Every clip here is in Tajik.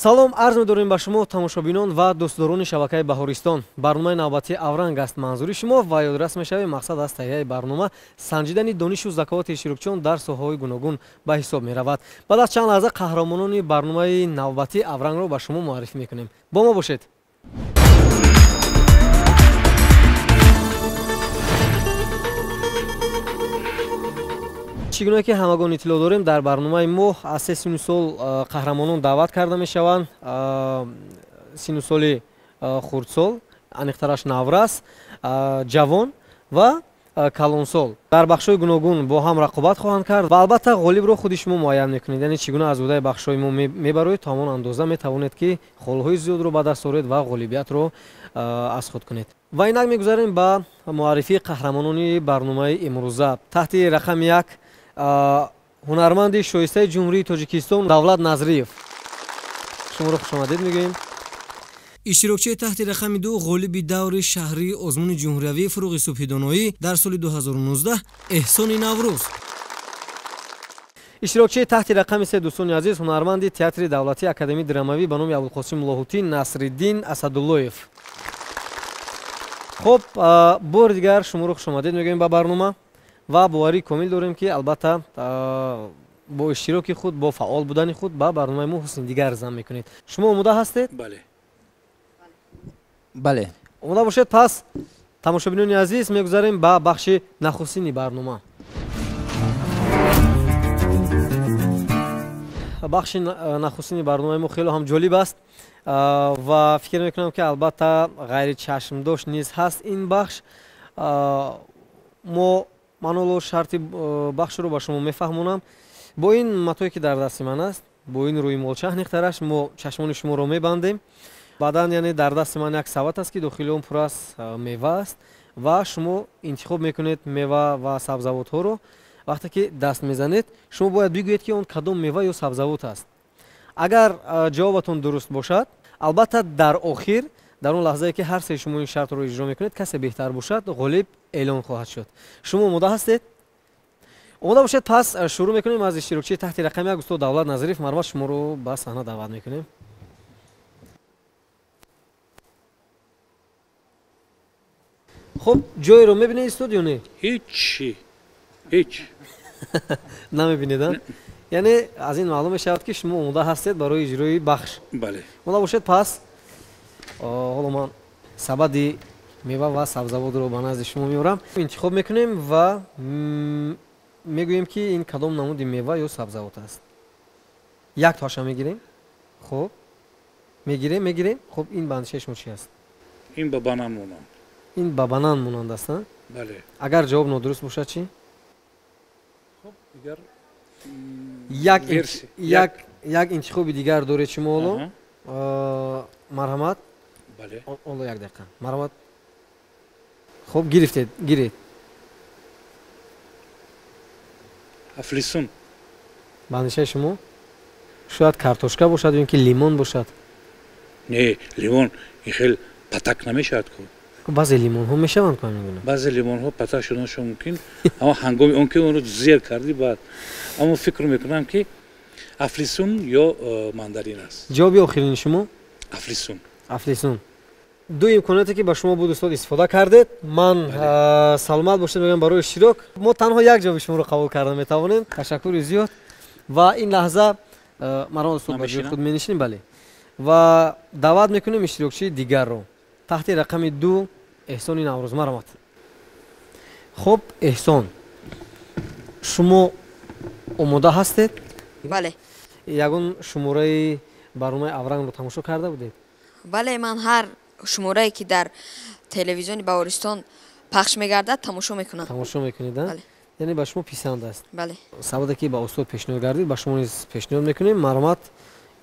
Салом арз медорем ба шумо тамошобинон ва дӯстдорони шабакаи Баҳористон. Барномаи навбатии Авранг аст манзури шумо ва ёдрас мешавем, мақсад аз таҳияи барнома санҷидани донишу заковати иштирокчиён дар соҳаҳои гуногун ба ҳисоб меравад. Баъд аз чанд лаҳза қаҳрамонони барномаи навбатии Аврангро ба шумо муаррифӣ мекунем. Бо мо бошед. Чӣ гуна ки ҳамагон иттилоъ дорем, дар барномаи мо аз се сину сол қаҳрамонон даъват карда мешаванд. Сину соли хурдсол, аниқтараш наврас, ҷавон ва калонсол дар бахшҳои гуногун бо ҳам рақобат хоҳанд кард ва албатта ғолибро худи шумо муайян мекунед. Яъне чӣ гуна аз ӯҳдаи бахшҳои мо мебароед, то ҳамон андоза метавонед ки холҳои зиёдро ба даст оред ва ғолибиятро аз худ кунед. Ва инак мегузарем ба муаррифии қаҳрамонони барномаи имрӯза. Таҳти рақами 1 ҳунарманди шоистаи Ҷумҳурии Тоҷикистон Давлат Назриев. Шуморо хушомадед мегӯем. Иштирокчии таҳти рақами 2 ғолиби даври шаҳрии озмуни ҷумҳуриявии фурӯғи субҳидоноӣ дар соли 2019 Эҳсони Наврӯз. Иштирокчии таҳти рақами 3 дӯстони азиз, ҳунарманди театри давлатии академияи драмавӣ ба номи Абулқосим Лоҳутӣ Насриддин Асадуллоев. Хуб, бори дигар шуморо хушомадед мегӯем ба барнома ва боварии комил дорем ки албатта бо иштироки худ, бо фаъол будани худ ба барномаи мо ҳусни дигар зам мекунед. Шумо омода ҳастед? Бале. Бале. Омода бошед, пас тамошобинони азиз мегузарем ба бахши нахустини барнома. Бахши нахустини барномаи мо хеле ҳам ҷолиб аст ва фикр мекунам ки албатта ғайричашмдошт низ ҳаст ин бахш. Мо ман ҳоло шарти бахшро ба шумо мефаҳмонам. Бо ин матое ки дар дасти ман аст, бо ин рӯймолча аниқтараш, мо чашмони шуморо мебандем. Баъдан яъне дар дасти ман як сават аст ки дохили он пур аз мева аст ва шумо интихоб мекунед мева ва сабзавотҳоро. Вақте ки даст мезанед, шумо бояд бигӯед ки он кадом мева ё сабзавот аст. Агар ҷавобатон дуруст бошад, албатта дар охир, дар он лаҳзае ки ҳар сеи шумо ин шартро иҷро мекунед, касе беҳтар бошад, ғолиб эълон хоҳад шуд. Шумо омода ҳастед? Омода бошед, пас шурӯъ мекунем аз иштирокчии таҳти рақами 1 устод Давлат Назриев. Марҳамат, шуморо ба саҳна даъват мекунем. Хуб, ҷойро мебинед устод ё не? Ҳеҷ. Ҳеҷ. Намебинед, а? Яъне аз ин маълум мешавад ки шумо омода ҳастед барои иҷрои бахш. Бале. Омода бошед, пас ҳоло ман сабади мева ва сабзавотро ба назди шумо меорам. Интихоб мекунем ва мегӯем ки ин кадом намуди мева ё сабзавот аст. Як тоша мегирем. Хуб, мегирем, мегирем. Хуб, ин ба андешаи шумо чи аст? Ин ба банан монанд. Ин ба банан монанд аст, а? Бале. Агар ҷавоб нодуруст бошад чӣ? Хуб, дигар як интихоби дигар доред шумо ҳоло. Марҳамат. Бале. Ҳоло як дақиқа. Марҳамат. Хуб, гирифтед, гиред. Афлисун. Ба андешаи шумо шояд картошка бошад ё ин ки лимон бошад? Не, лимон ин хел патак намешавад ку. Баъзе лимонҳо мешаванд ку ҳамин гуна? Баъзе лимонҳо патак шуданашон мумкин, аммо ҳангоми он ки онро зер кардӣ баъд. Аммо фикр мекунам ки афлисун ё мандарин аст. Ҷавоби охирини шумо? Афлисун. Афлисун. Ду имконияте ки ба шумо буд устод истифода кардед. Ман саломат бошед мегӯям барои иштирок. Мо танҳо як ҷавоби шуморо қабул карда метавонем. Ташаккури зиёд. Ва ин лаҳза маро устод ба ҷои худ менишинем, бале. Ва даъват мекунем иштирокчии дигарро. Таҳти рақами 2 Эҳсони Наврӯз. Марҳамат. Хуб, Эҳсон, шумо омода ҳастед? Бале. Ягон шумораи барномаи Аврангро тамошо карда будед? Бале, ман ҳар шуморае ки дар телевизиони Баҳористон пахш мегардад тамошо мекунам. Тамошо мекунед, а? Бале. Яъне ба шумо писанд аст? Бале. Саводе ки ба устод пешниҳод гардид, ба шумо низ пешниҳод мекунем. Марҳамат,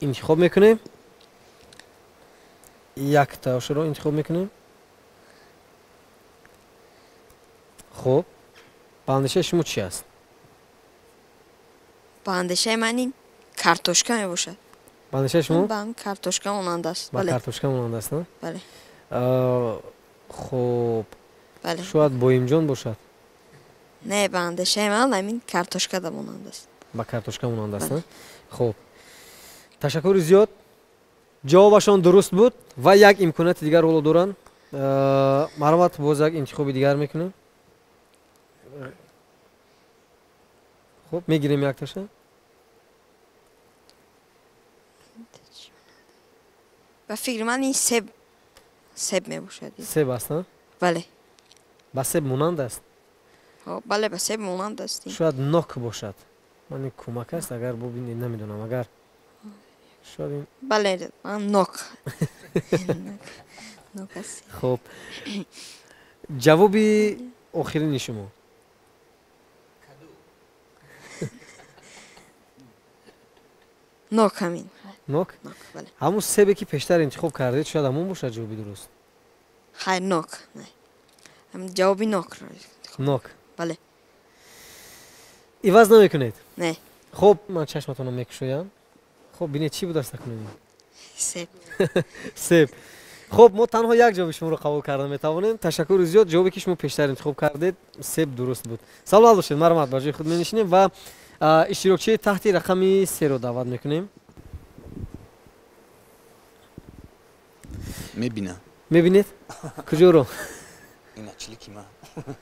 интихоб мекунем. Як таошро интихоб мекунем. Хуб, ба андешаи шумо чи аст? Ба андешаи ман ин картошка мебошад. Ба андешаи шумо? Ба картошка монанд аст. Ба картошка монанд аст, на? Бале. Хуб, шояд боимҷон бошад? Не, ба андешаи ман ҳамин картошка да монанд аст. Ба картошка монанд аст, на? Хуб, ташаккури зиёд. Ҷавобашон дуруст буд ва як имконияти дигар ҳоло доранд. Марҳамат, боз як интихоби дигар мекунем. Хуб, мегирем якташа. Ба фикри ман ин себ мебошад. Себ аст, на? Бале. Ба себ монанд аст? Бале, ба себ монанд аст. Шояд нок бошад. Ман ин кӯмак аст, агар бубинед, намедонам, агар шояд ин. Бале, ман нок. Нок аст. Хуб, ҷавоби охирини шумо? Нок ҳамин. Нок? Ҳамун себе ки пештар интихоб кардед, шояд ҳамон бошад ҷавоби дуруст? Хайр, нок. Ҷавоби нокро. Нок? Бале. Иваз намекунед? Не. Хуб, ман чашматонро мекушоям. Хуб, бинед, чӣ будаст акнун? Себ. Себ. Хуб, мо танҳо як ҷавоби шуморо қабул карда метавонем. Ташаккури зиёд. Ҷавобе ки шумо пештар интихоб кардед, себ дуруст буд. Саломат бошед, марҳамат, ба ҷои худ менишинем ва иштирокчии таҳти рақами 3-ро даъват мекунем. Мебинам. Мебинед? Куҷоро? Ина чилики ман.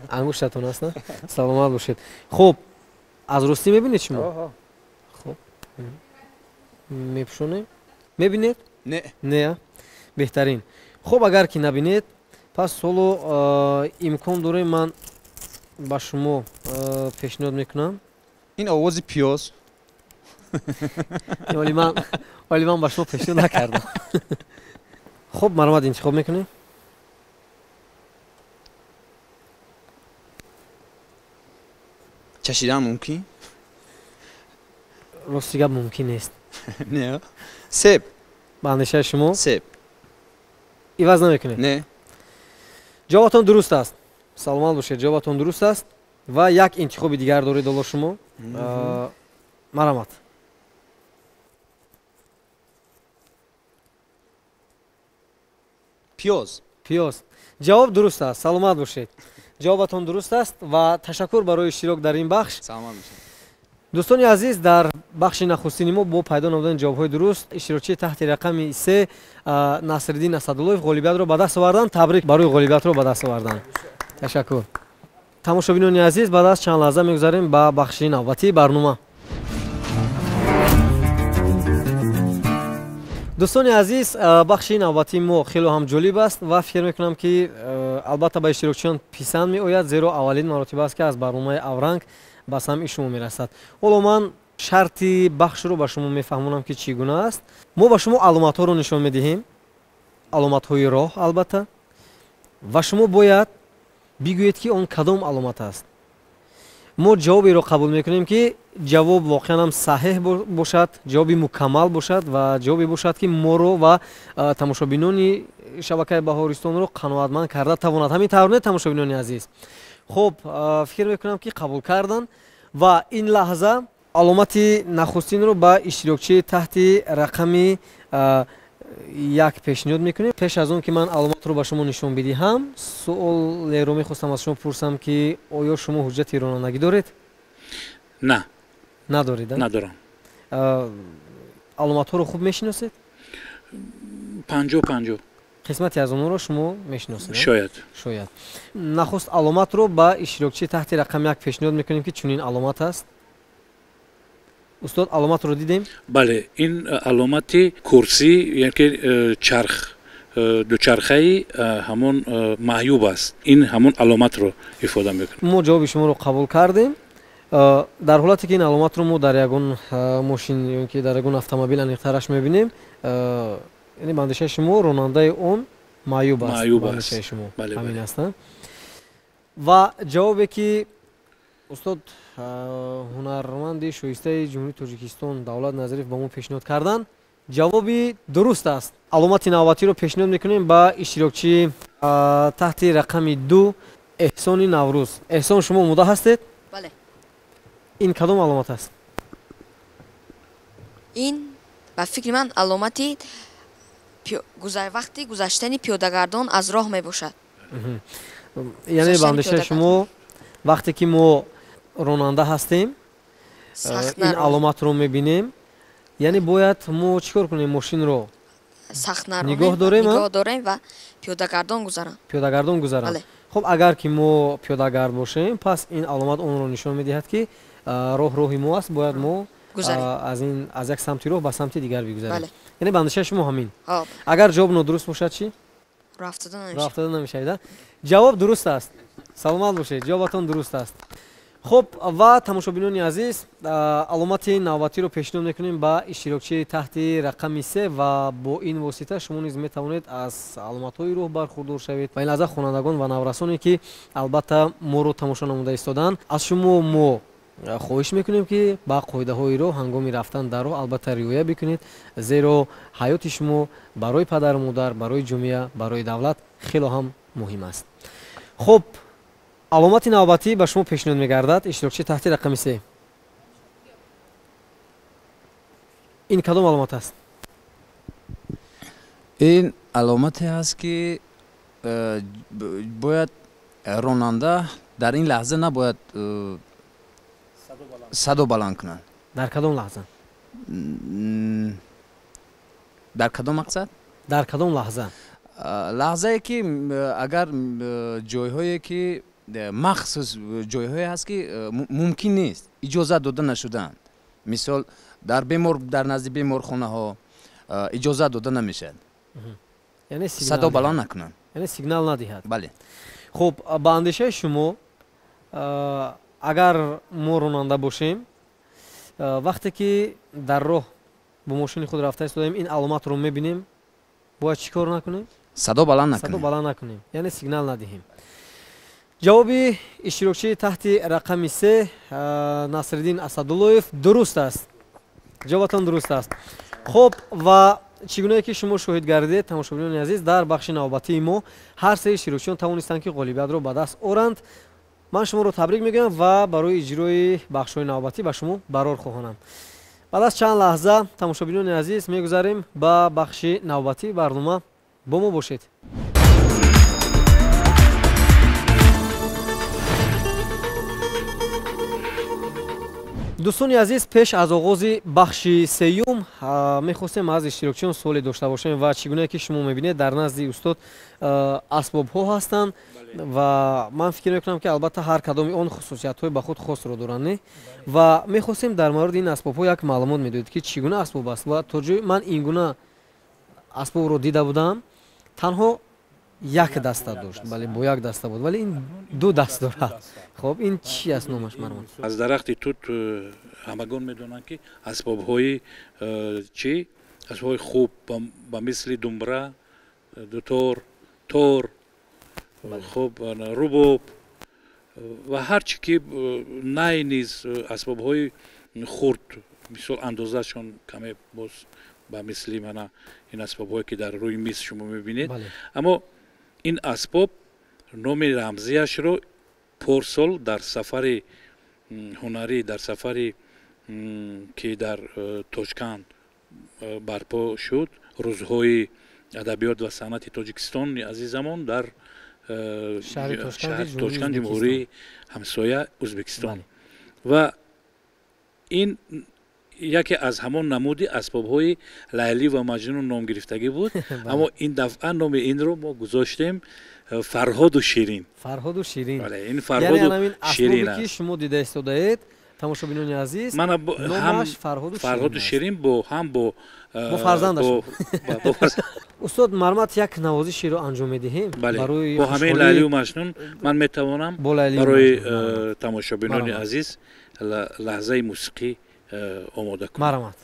Ангуштатон аст, на? Саломат бошед. Хуб, аз ростӣ мебинед шумо? Хуб, мепӯшонем. Мебинед? Не. Не, беҳтарин. Хуб, агар ки набинед, пас ҳоло имкон дорем, ман ба шумо пешниҳод мекунам. Ин овози пиёз. Вале ман ба шумо пешниҳод накардам. Хуб, марҳамат, интихоб мекунем. Чашидан мумкин? Рости гап, мумкин нест. Не. Себ. Ба андешаи шумо? Себ. Иваз намекунед? Не. Ҷавобатон дуруст аст. Саломат бошед, ҷавобатон дуруст аст ва як интихоби дигар доред ҳоло шумо. Марҳамат. Пиёз. Пиёз. Ҷавоб дуруст аст. Саломат бошед. Ҷавобатон дуруст аст ва ташаккур барои иштирок дар ин бахш. Саломат бошед. Дӯстони азиз, дар бахши нахустини мо бо пайдо намудани ҷавобҳои дуруст иштирокчии таҳти рақами 3 Насриддин Асадуллоев ғолибиятро ба даст овардан. Табрик барои ғолибиятро ба даст овардан. Ташаккур. Тамошобинони азиз, баъд аз чанд лаҳза мегузарем ба бахши навбатии барнома. Дӯстони азиз, бахши навбатии мо хело ҳам ҷолиб аст ва фикр мекунам, ки албатта ба иштирокчиён писанд меояд, зеро аввалин маротиба аст, ки аз барномаи Авранг ба самъи шумо мерасад. Ҳоло ман шарти бахшро ба шумо мефаҳмонам, ки чӣ гуна аст. Мо ба шумо аломатҳоро нишон медиҳем, аломатҳои роҳ албатта, ва шумо бояд бигӯед, ки он кадом аломат аст. Мо ҷавоберо қабул мекунем, ки ҷавоб воқеан ҳам саҳеҳ бошад, ҷавоби мукаммал бошад ва ҷавобе бошад, ки моро ва тамошобинони шабакаи Баҳористонро қаноатманд карда тавонад. Ҳамин тавр не, тамошобинони азиз? Хуб, фикр мекунам, ки қабул кардан ва ин лаҳза аломати нахустинро ба иштирокчии таҳти рақами 1 пешниҳод мекунем. Пеш аз он ки ман аломатро ба шумо нишон бидиҳам, суолеро мехостам аз шумо пурсам, ки оё шумо ҳуҷҷати ронандагӣ доред? На. Надоред? Надорам. Аломатҳоро хуб мешиносед? 50-50. Қисмате аз онҳоро шумо мешиносед? Шояд. Шояд. Нахуст аломатро ба иштирокчии таҳти рақами 1 пешниҳод мекунем, ки чунин аломат аст. Устод, аломатро дидем? Бале, ин аломати курсӣ, яъне ки чарх, дучархаи ҳамон маъюб аст. Ин ҳамон аломатро ифода мекунад. Мо ҷавоби шуморо қабул кардем. Дар ҳолате ки ин аломатро мо дар ягон мошин ё ки дар ягон автомобил аниқтараш мебинем, яъне ба андешаи шумо ронандаи он маъюб аст. Маъюб ба аст. андешаи шумо ҳамин бале. аст. Ва ҷавобе ки устод, ҳунарманди шоистаи Ҷумҳурии Тоҷикистон Давлат Назаров ба мо пешниҳод карданд, ҷавоби дуруст аст. Аломати навбатиро пешниҳод мекунем ба иштирокчии таҳти рақами 2 Эҳсони Наврӯз. Эҳсон, шумо омода ҳастед? Бале. Ин кадом аломат аст? Ин Ба фикри ман аломати вақти гузаштани пиёдагардон аз роҳ мебошад. Яъне ба андешаи шумо вақте ки мо ронанда ҳастем, ин аломатро мебинем, яъне бояд мо чӣ кор кунем? Мошинро сахт нигоҳ дорем ва пиёдагардон гузаранд. Пиёдагардон гузаранд. Хуб, агар ки мо пиёдагард бошем, пас ин аломат онро нишон медиҳад, ки роҳ роҳи мо аст, бояд мо аз як самти роҳ ба самти дигар бигузарем. Яъне ба андешаи шумо ҳамин. Агар ҷавоб нодуруст бошад чӣ? Роҳ афтода намешавед. Ҷавоб дуруст аст. Саломат бошед, ҷавобатон дуруст аст. Хуб, ва тамошобинони азиз, аломати навбатиро пешниҳод мекунем ба иштирокчии таҳти рақами 3 ва бо ин восита шумо низ метавонед аз аломатҳои роҳ бархурдор шавед. Ва ин лаҳза хонандагон ва наврасоне ки албатта моро тамошо намуда истодаанд, аз шумо мо хоҳиш мекунем, ки ба қоидаҳои роҳ ҳангоми рафтан дар роҳ албатта риоя бикунед, зеро ҳаёти шумо барои падару модар, барои ҷомеа, барои давлат хело ҳам муҳим аст. Хуб, аломати навбатӣ ба шумо пешниҳод мегардад, иштирокчи таҳти рақами 3. Ин кадом аломат аст? Ин аломате аст, ки бояд ронанда дар ин лаҳза набояд садо баланд кунад. Дар кадом лаҳза? Дар кадом мақсад? Дар кадом лаҳза? Лаҳзае ки агар ҷойҳое ки махсус ҷойҳое ҳаст, ки мумкин нест, иҷозат дода нашудаанд. Мисол, дар назди беморхонаҳо иҷозат дода намешавад. Садо баланд накунанд. Яъне сигнал надиҳад. Бале. Хуб, ба андешаи шумо агар мо ронанда бошем, вақте ки дар роҳ бо мошини худ рафта истодаем, ин аломатро мебинем, бояд чӣ кор накунем? Садо баланд накунем. Садо баланд накунем, яъне сигнал надиҳем. Ҷавоби иштирокчии таҳти рақами 3 Насриддин Асадуллоев дуруст аст. Ҷавобатон дуруст аст. Хуб, ва чӣ гунае ки шумо шоҳид гардидед, тамошобинони азиз, дар бахши навбатии мо ҳар се иштирокчиён тавонистанд, ки ғолибиятро ба даст оранд. Ман шуморо табрик мегӯям ва барои иҷрои бахшҳои навбатӣ ба шумо барор хоҳонам. Баъд аз чанд лаҳза, тамошобинони азиз, мегузарем ба бахши навбатии барнома. Бо мо бошед. Дӯстони азиз, пеш аз оғози бахши сеюм мехостем аз иштирокчиён суоле дошта бошем ва чӣ гунае ки шумо мебинед, дар назди устод асбобҳо ҳастанд ва ман фикр мекунам, ки албатта ҳар кадоми он хусусиятҳои ба худ хосро доранд, не? Ва мехостем дар мавриди ин асбобҳо як маълумот медодед, ки чӣ гуна асбоб аст. Ва то ҷои ман ин гуна асбобро дида будам, танҳо як даста дошт, бале, бо як даста буд, вале ин ду даст дорад. Хуб, ин чӣ аст номаш, Марвон? Аз дарахти тут ҳамагон медонанд, ки асбобҳои чӣ? Асбобҳои хуб ба мисли думбра, дутор, тор, хуб, рубоб ва ҳар чӣ ки най низ асбобҳои хурд, мисол андозаашон каме боз ба мисли мана ин асбобҳое ки дар рӯи миз шумо мебинед. Аммо ин асбоб номи рамзияшро порсол дар сафари ҳунарӣ, дар сафари ки дар Тошканд барпо шуд, рӯзҳои адабиёт ва санъати Тоҷикистони азизамон дар шаҳри Тошканд, ҷумҳурии ҳамсоя Ӯзбекистон. Ва ин яке аз ҳамон намуди асбобҳои Лайлӣ ва Маҷнун ном гирифтагӣ буд. Аммо ин дафъа номи инро мо гузоштем Фарҳоду Ширин. Фарҳоду Ширин. Бале, ин Фарҳоду Ширин аст. Ки шумо дида истодаед, тамошобинони азиз, номаш Фарҳоду Ширин бо ҳам бо фарзандаш. Устод Мармат, як навозиширо анҷом медиҳем. Бале, бо ҳамаи Лайлию Маҷнун ман метавонам барои тамошобинони азиз лаҳзаи мусиқӣ омода кунам. Марҳамат.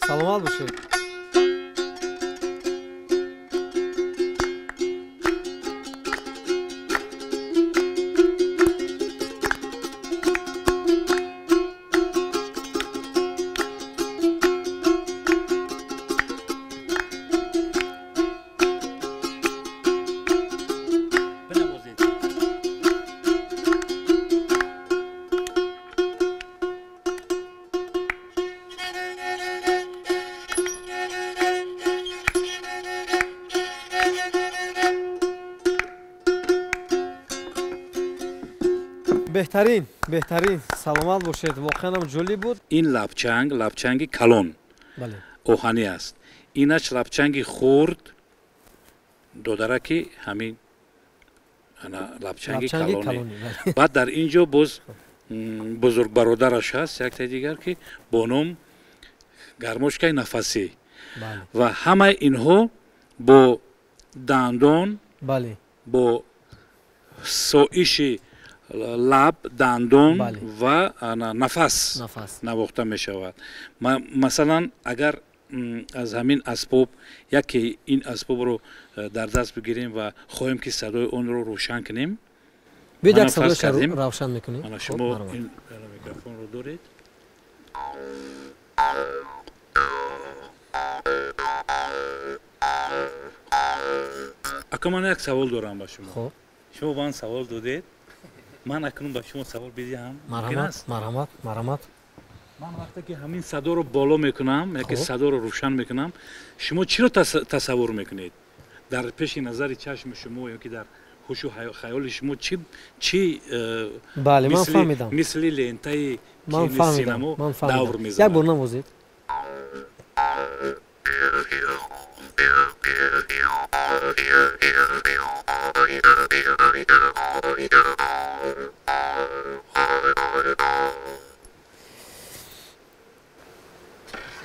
Саломат бошед. Беҳтарин, беҳтарин, саломат бошед, воқеан ҳам ҷолиб буд. Ин лабчанг лабчанги калон оҳанӣ аст, инаш лабчанги хурд додараки ҳамин лабчанги калонӣ. Баъд дар ин ҷо боз бузург бародараш ҳаст, яктаи дигар, ки бо ном гармошкаи нафасӣ. Ва ҳамаи инҳо бо дандон, бо соиши лаб, дандон ва нафас навохта мешавад. Масалан, агар аз ҳамин асбоб яке ин асбобро дар даст бигирем ва хоҳем, ки садои онро рӯшан кунем, биёед як садояшро равшан мекунем. Шумо ин микрофонро доред. Ака, ман як савол дорам ба шумо. Шумо ба ман савол додед, ман акнун ба шумо савол бидиҳам. Марҳамат, марҳамат, марҳамат. Ман вақте ки ҳамин садоро боло мекунам, яке садоро рӯшан мекунам, шумо чиро тасаввур мекунед? Дар пеши назари чашми шумо ё ки дар ҳушу хаёли шумо чи бале, ман фаҳмидам, мисли лентаи синамо давр мезанад? Як бор навозед.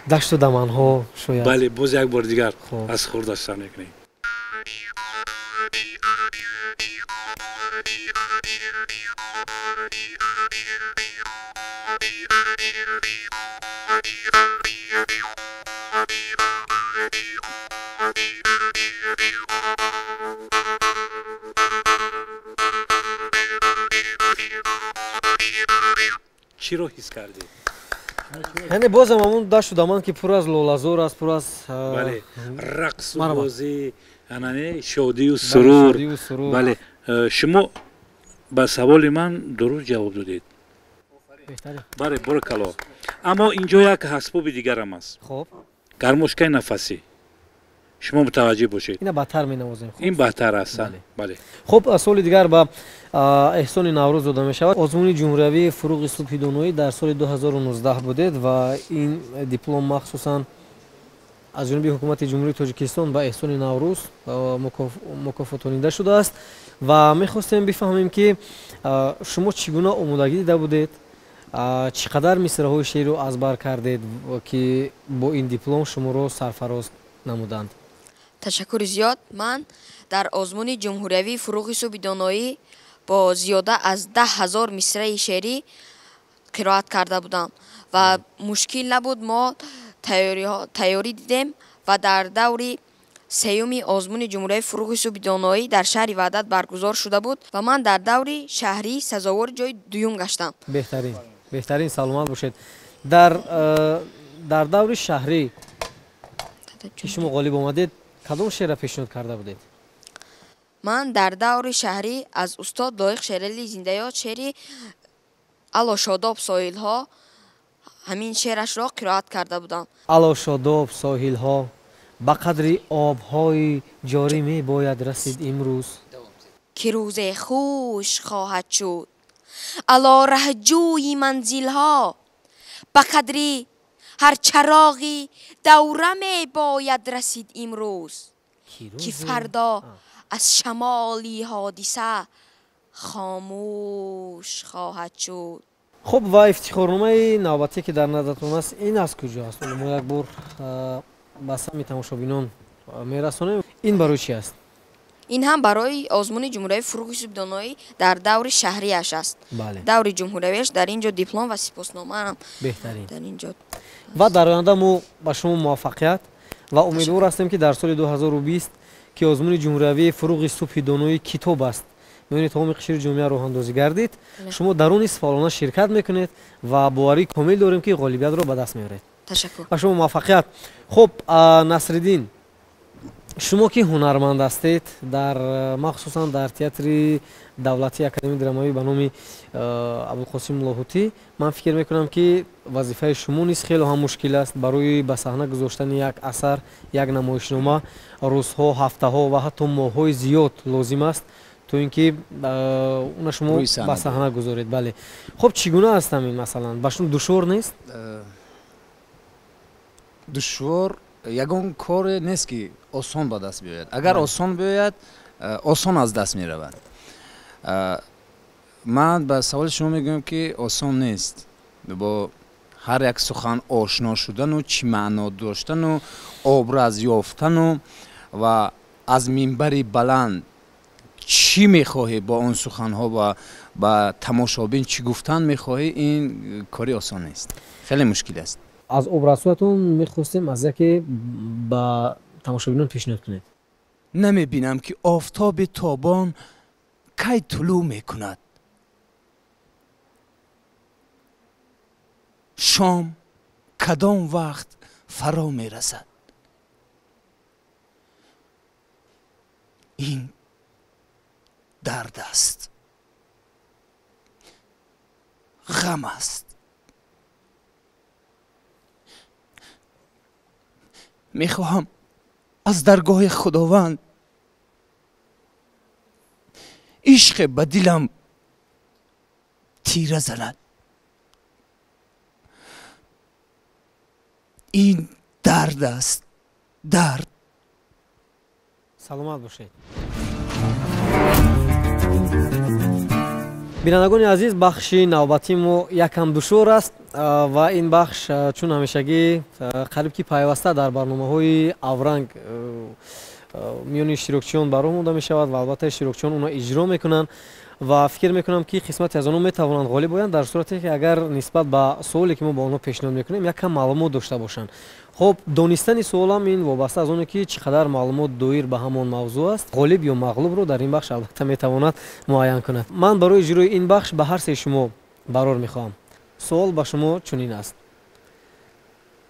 Дашту даманҳо шояд. Бале, боз як бор дигар аз хурдаш сар мекунем. Чиро ҳис кардед? Яъне бозам ҳамон дашту даман, ки пур аз лолазор аст, пур аз бале, рақсу бозӣ, анане шодию сурур. Бале, шумо ба саволи ман дуруст ҷавоб додед. Бале, боракалло. Аммо инҷо як асбоби дигарам аст. Гармошкаи нафасӣ. Шумо мутаваҷҷеҳ бошед. Ина баҳтар менавозем. Ин баҳтар аст. Бале. Хуб, суоли дигар ба Эҳсони Наврӯз дода мешавад. Озмуни ҷумҳуриявии фуруғи субҳи доноӣ дар соли 2019 будед ва ин диплом махсусан аз ҷониби ҳукумати Ҷумҳурии Тоҷикистон ба Эҳсони Наврӯз мукофотонида шудааст ва мехостем бифаҳмем, ки шумо чӣ гуна омодагӣ дида будед, чӣ қадар мисраҳои шеърро аз бар кардед, ки бо ин диплом шуморо сарфароз намуданд? Ташаккури зиёд. Ман дар озмуни ҷумҳуриявии фуруғи субҳи доноӣ бо зиёда аз 10 000 мисраи шеърӣ қироат карда будам ва мушкил набуд. Мо тайёрӣ дидем ва дар даври сеюми озмуни ҷумҳуриявии фуруғи субҳи доноӣ дар шаҳри Ваҳдат баргузор шуда буд ва ман дар даври шаҳрӣ сазовори ҷои дуюм гаштам. Беҳтарин, беҳтарин, саломат бошед. Дар даври шаҳрӣ ки шумо ғолиб омадед, кадом шеърро пешниҳод карда будед? Ман дар даври шаҳрӣ аз устод Лоиқ Шерали зиндаёд шеъри «Ало шодоб соҳилҳо», ҳамин шеърашро қироат карда будам. Ало шодоб соҳилҳо, ба қадри обҳои ҷорӣ мебояд расид имрӯз, ки рӯзе хуш хоҳад шуд. Ало раҳҷӯи манзилҳо, ба қадри ҳар чароғи давра мебояд расид имрӯз, ки фардо аз шамоли ҳодиса хомӯш хоҳад шуд. Хуб, ва ифтихорномаи навбатӣ, ки дар назартон аст, ин аз куҷо аст? Мо як бор ба сами тамошобинон мерасонем. Ин барои чи аст? Ин ҳам барои озмуни ҷумҳуриявии фуруғи субҳи доноӣ дар даври шаҳрияш аст. Даври ҷумҳуриявиаш дар ин ҷо диплом ва сипосномаам. Беҳтарин. Дар ин ҷо. Ва дар оянда мо ба шумо муваффақият ва умедвор ҳастем, ки дар соли 2020, ки озмуни ҷумҳуриявии фуруғи субҳи доноӣ китоб аст, миёни тамоми қишри ҷомеа роҳандозӣ гардид, шумо дар он низ фаъолона ширкат мекунед ва боварии комил дорем, ки ғолибиятро ба даст меоред. Ташаккур. Ба шумо муваффақият. Хуб, Насриддин, шумо ки ҳунарманд ҳастед, дар махсусан дар театри давлатии академияи драмавӣ ба номи Абдулқосим Лоҳутӣ, ман фикр мекунам, ки вазифаи шумо низ хеле ҳам мушкил аст. Барои ба саҳна гузоштани як асар, як намоишнома рӯзҳо, ҳафтаҳо ва ҳатто моҳҳои зиёд лозим аст, то ин ки уна шумо ба саҳна гузоред. Бале, хуб, чӣ гуна аст ҳамин, масалан, ба шумо душвор нест? Душвор ягон коре нест, ки осон ба даст биёяд. Агар осон биёяд, осон аз даст меравад. Ман ба саволи шумо мегӯям, ки осон нест бо ҳар як сухан ошно шудану чӣ маъно доштану образ ёфтану ва аз минбари баланд чӣ мехоҳӣ бо он суханҳо ва ба тамошобин чӣ гуфтан мехоҳӣ, ин кори осон нест, хеле мушкил аст. Аз образҳоятон мехостем аз яке ба тамошобинон пешниҳод кунед. Намебинам, ки офтоби тобон кай тулӯъ мекунад, шом кадом вақт фаро мерасад. Ин дард аст, ғам аст. Мехоҳам аз даргоҳи Худованд ишқе ба дилам тира занад. Ин дард аст, дард. Саломат бошед. Бинандагони азиз, бахши навбатии мо якам душвор аст ва ин бахш чун ҳамешагӣ қариб ки пайваста дар барномаҳои Авранг миёни иштирокчиён бароҳ монда мешавад ва албатта иштирокчиён онро иҷро мекунанд ва фикр мекунам, ки қисмати аз онҳо метавонанд ғолиб оянд дар сурате ки агар нисбат ба суоле ки мо ба онҳо пешниҳод мекунем якам маълумот дошта бошанд. Хуб, донистани суолам ин вобаста аз оне ки чӣ қадар маълумот доир ба ҳамон мавзӯъ аст, ғолиб ё мағлубро дар ин бахш албатта метавонад муайян кунад. Ман барои иҷрои ин бахш ба ҳар сеи шумо барор мехоҳам. Суол ба шумо чунин аст: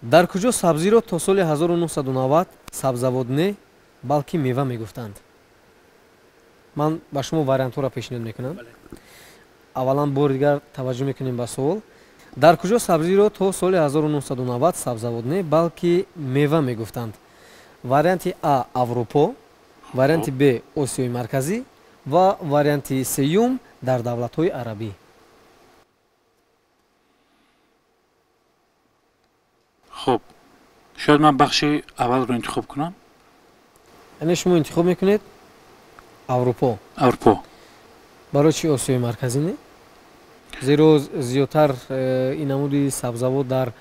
дар куҷо сабзиро то соли 1990 сабзавот не, балки мева мегуфтанд? Ман ба шумо вариантҳоро пешниҳод мекунам. Аввалан бори дигар таваҷҷӯҳ мекунем ба суол: дар куҷо сабзиро то соли 1990 сабзавот не, балки мева мегуфтанд? Варианти А Аврупо, варианти Б Осиёи Марказӣ ва варианти сеюм дар давлатҳои арабӣ. Хуб, шояд ман бахши аввалро интихоб кунам. Яъне шумо интихоб мекунед Аврупо? Аврупо. Барои чӣ Осиёи Марказӣ не? Зеро зиёдтар ин намуди сабзавот дар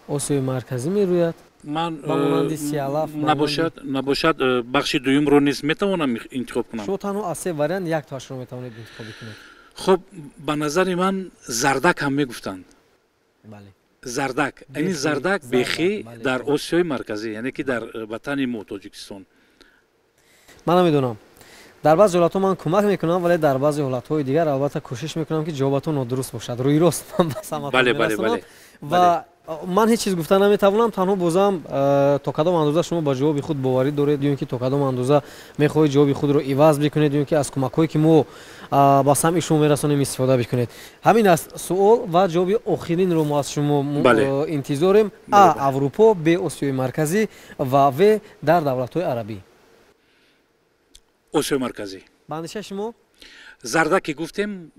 Осиёи Марказӣ мерӯяд. Ман ба монанди сиалаф. Набошад, бахши дуюмро низ метавонам интихоб кунам? Шумо танҳо аз се вариант яктоашро метавонед интихоб кунед. Хуб, ба назари ман зардак ҳам мегуфтанд. Бале. Зардак, яъне зардак бехӣ дар Осиёи Марказӣ, яъне ки дар ватани мо Тоҷикистон. Ман намедонам. Дар баъзе ҳолатҳо ман кӯмак мекунам, вале дар баъзе ҳолатҳои дигар албатта кӯшиш мекунам, ки ҷавобатон нодуруст бошад. Рӯи рост ман ба самтатон мерасонам ва ман ҳеҷ чиз гуфта наметавонам, танҳо бозам то кадом андоза шумо ба ҷавоби худ боварӣ доред ё ин ки то кадом андоза мехоҳед ҷавоби худро иваз бикунед ё ин ки аз кӯмакҳое ки мо ба самъи шумо мерасонем истифода бикунед. Ҳамин аст суол ва ҷавоби охиринро мо аз шумо интизорем. А Аврупо, Б Осиёи Марказӣ ва В дар давлатҳои арабӣ. Осиёи Марказӣ. Ба андешаи шумо? Зарда ки гуфтем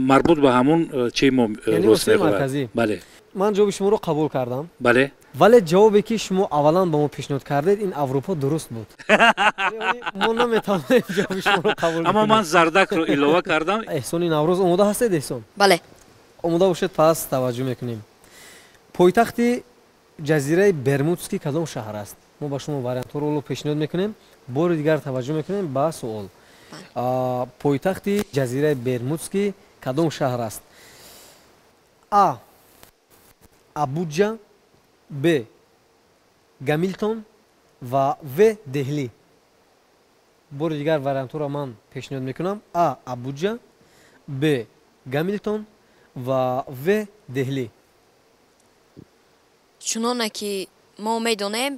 марбут ба ҳамон чи мо рост мехӯрад. Бале. Ман ҷавоби шуморо қабул кардам. Бале. Вале ҷавобе ки шумо аввалан ба мо пешниҳод кардед, ин Аврупо дуруст буд. Мо наметавонем ҷавоби шуморо қабул кунем. Аммо ман зардакро илова кардам. Эҳсони Наврӯз омода ҳастед, Эҳсон? Бале. Омода бошед, пас таваҷҷӯҳ мекунем. Пойтахти ҷазираи Бермудский кадом шаҳр аст? Мо ба шумо вариантҳоро ҳоло пешниҳод мекунем. Бори дигар таваҷҷӯҳ мекунем ба суол. Пойтахти ҷазираи Бермудский кадом шаҳр аст? А Абуҷа, Б Гамилтон ва В Деҳлӣ. Бори дигар вариантҳоро ман пешниҳод мекунам. А Абуҷа, Б Гамилтон ва В Деҳлӣ. Чуноне ки мо медонем,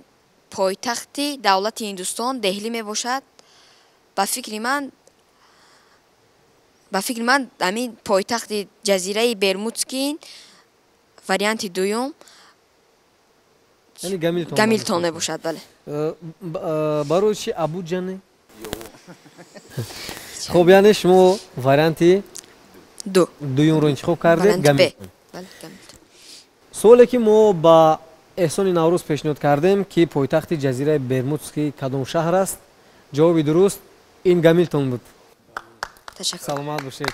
пойтахти давлати Ҳиндустон Деҳлӣ мебошад. Ба фикри ман ҳамин пойтахти ҷазираи Бермудский варианти дуюм Гамилтон мебошад. Бале. Барои чи Абуҷа не? Хуб, яъне шумо варианти дуюмро интихоб кардед, Гамилтон. Суоле ки мо ба Эҳсони Наврӯз пешниҳод кардем, ки пойтахти ҷазираи Бермудский кадом шаҳр аст, ҷавоби дуруст ин Гамилтон буд. Саломат бошед.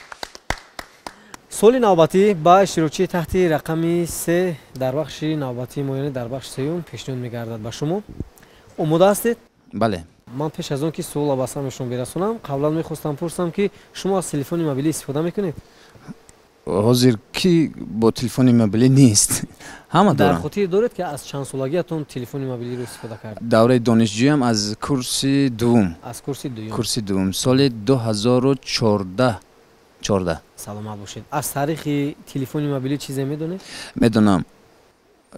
Суоли навбатӣ ба иштирокчии таҳти рақами 3 дар бахши навбатии мо, яъне дар бахши сеюм пешниҳод мегардад ба шумо. Омода ҳастед? Бале. Ман пеш аз он ки суолро ба самъи шумо бирасонам, қаблан мехостам пурсам, ки шумо аз телефони мобилӣ истифода мекунед? Ҳозир ки бо телефони мобилӣ нест, ҳама доранд. Дар хотир доред, ки аз чанд солагиатон телефони мобилиро истифода кардед? Давраи донишҷӯям, аз курси дуввум. Аз курси дуюм. Курси дуввум, соли 2014. 14. Саломат бошед. Аз таърихи телефони мобилӣ чизе медонед? Медонам.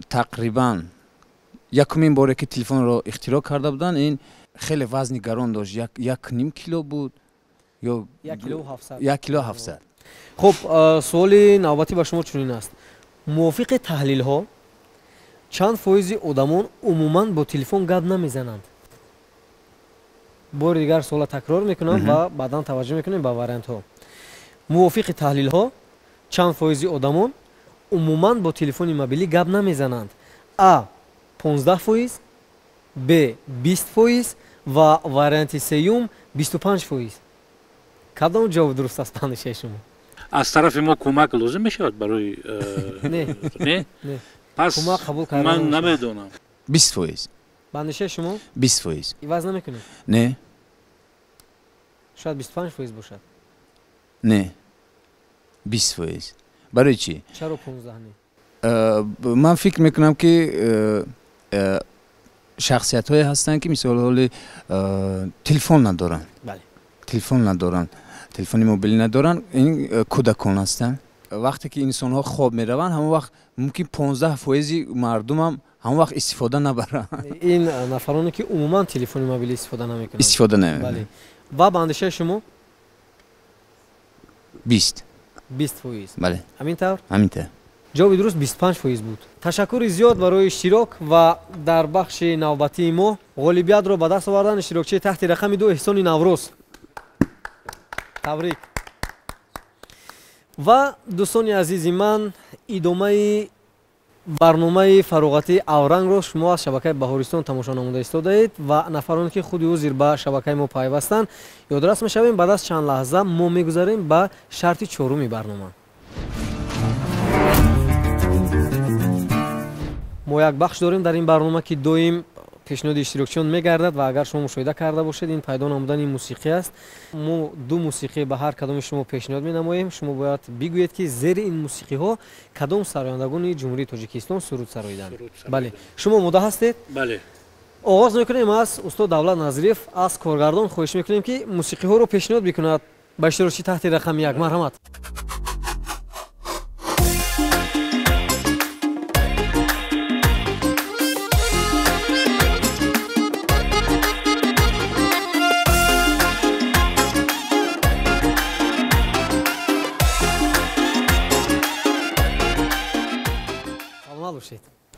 Тақрибан якумин боре ки телефонро ихтироъ карда буданд, ин хеле вазни гарон дошт, 1.5 кило буд ё 1.7 кило 700. Хуб, суоли навбатӣ ба шумо чунин аст. Мувофиқи таҳлилҳо чанд фоизи одамон умуман бо телефон гап намезананд? Бори дигар суолро такрор мекунам ва баъдан таваҷҷӯҳ мекунем ба вариантҳо. Мувофиқи таҳлилҳо чанд фоизи одамон умуман бо телефони мобилӣ гап намезананд? А 15%, Б 20% ва варианти сеюм 25%. Кадом ҷавоб дуруст аст ба андешаи шумо? Аз тарафи мо кӯмак лозим мешавад барои не? Не? Пас кӯмак қабул карда ман намедонам. 20%. Ба андешаи шумо? 20%. Иваз намекунед? Не. Шояд 25% бошад. Не. 20%. Барои чӣ? Чаро 15 не? Ман фикр мекунам, ки шахсиятҳое ҳастанд, ки мисол ҳоли телефон надоранд. Телефон надоранд, телефони мобилӣ надоранд, ин кӯдакон ҳастанд. Вақте ки инсонҳо хоб мераванд, ҳамон вақт мумкин 15% мардумам ҳамон вақт истифода набаранд. Ин нафароне ки умуман телефони мобилӣ истифода намекунанд. Истифода намекунанд. Ва ба андешаи шумо? 20. 20%. Бале. Ҳамин тавр? Ҳамин тавр. Ҷавоби дуруст 25% буд. Ташаккури зиёд барои иштирок ва дар бахши навбатии мо ғолибиятро ба даст овардан иштирокчии таҳти рақами 2 Эҳсони Наврӯз. Табрик. Ва дӯстони азизи ман, идомаи барномаи фароғатии Аврангро шумо аз шабакаи Баҳористон тамошо намуда истодаед ва нафароне ки худи ҳозир ба шабакаи мо пайвастанд, ёдрас мешавем. Баъд аз чанд лаҳза мо мегузарем ба шарти чоруми барнома. Мо як бахш дорем дар ин барнома, ки доим пешниҳоди иштирокчиён мегардад ва агар шумо мушоҳида карда бошед, ин пайдо намудани мусиқӣ аст. Мо ду мусиқӣ ба ҳар кадоми шумо пешниҳод менамоем. Шумо бояд бигӯед, ки зери ин мусиқиҳо кадом сарояндагони Ҷумҳурии Тоҷикистон суруд сароиданд. Бале, шумо омода ҳастед? Бале. Оғоз мекунем аз устод Давлат Назриев. Аз коргардон хоҳиш мекунем, ки мусиқиҳоро пешниҳод бикунад ба иштирокчи таҳти рақами 1. Марҳамат.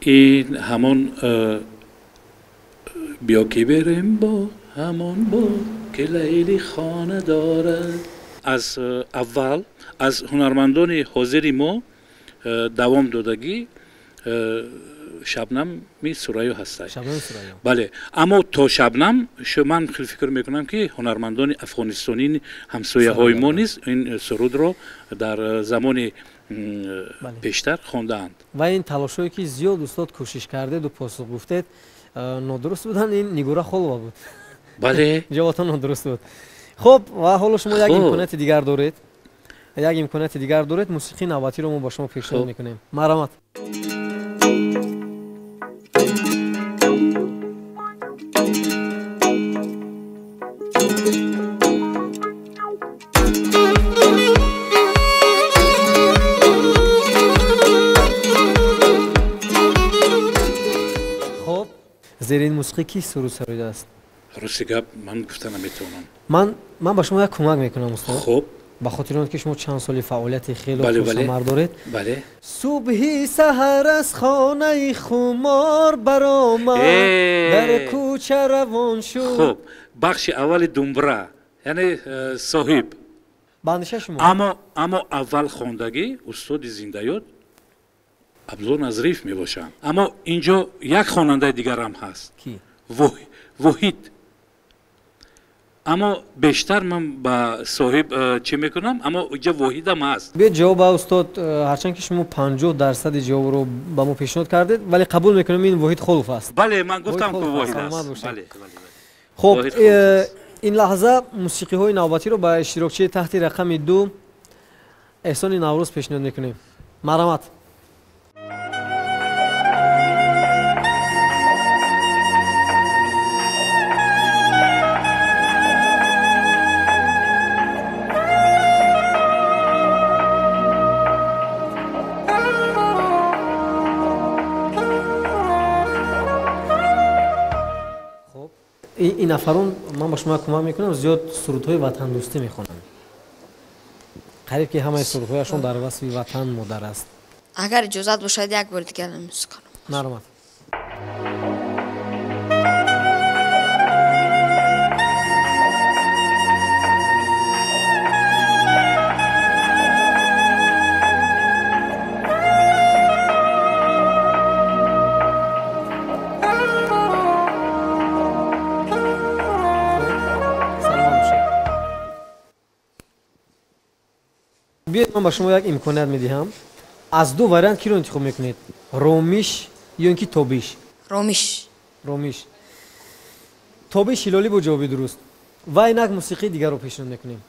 Ин ҳамон биё ки берем бо ҳамон бо ки Лайли хона дорад. Аз аввал аз ҳунармандони ҳозири мо давом додагӣ Шабнами Сурайё ҳастад. Бале, аммо то Шабнам ман хеле фикр мекунам, ки ҳунармандони афғонистонӣ ҳамсояҳои мо низ ин сурудро дар замони пештар хондаанд. Ва ин талошҳое ки зиёд устод кӯшиш кардеду посух гуфтед, нодуруст буданд. Ин Нигора Холова буд. Бале, ҷавобатон нодуруст буд. Хуб, ва ҳоло шумо як имконияти дигар доред. Як имконияти дигар доред. Мусиқии навбатиро мо ба шумо пешниҳод мекунем. Марҳамат. Зери ин мусиқӣ ки суруд сароидааст? Рости гап ман гуфта наметавонам. Ман ба шумо як кӯмак мекунам, устод. Хуб. Ба хотири он ки шумо чанд соли фаъолияти хеле пурсамар доред. Бале. Субҳи саҳар аз хонаи хумор баромад, дар кӯча равон шуд. Хуб, бахши аввали думбра Яъне Соҳиб. Ба андешаи шумо? Аммо аввал хондагӣ устоди зиндаёд Абдулло Назриев мебошанд. Аммо инҷо як хонандаи дигарам ҳаст. Ки? Воҳид. Аммо бештар ман ба Соҳиб чӣ мекунам, аммо инҷа Воҳидам ҳаст. Биёед ҷавоб, устод, ҳарчанд ки шумо 50% ҷавобро ба мо пешниҳод кардед, вале қабул мекунем, ин Воҳид Холов аст. Бале, ман гуфтам, ки Воҳид аст. Хуб, ин лаҳза мусиқиҳои навбатиро ба иштирокчии таҳти рақами 2 Эҳсони Наврӯз пешниҳод мекунем. Марҳамат. Ин нафарон, ман ба шумо кӯмак мекунам, зиёд сурудҳои ватандӯстӣ мехонанд. Қариб ки ҳамаи сурудҳояшон дар васфи ватан модар аст. Агар иҷозат бошад, як бор дигар мусиқӣ. Марҳамат. Биёед, ман ба шумо як имконият медиҳам. Аз ду вариант киро интихоб мекунед? Ромиш ё ин ки Тобиш? Ромиш. Ромиш. Тобиш Ҳилолӣ бо ҷавоби дуруст. Ва инак мусиқии дигарро пешниҳод мекунем.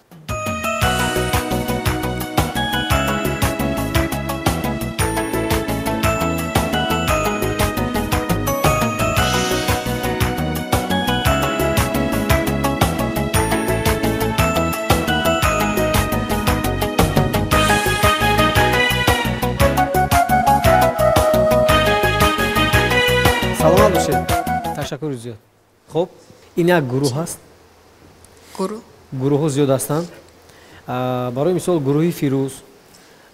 Ташаккури зиёд. Хуб, ин як гурӯҳ аст. Гурӯҳ? Гурӯҳҳо зиёд ҳастанд. Барои мисол, гурӯҳи Фирӯз,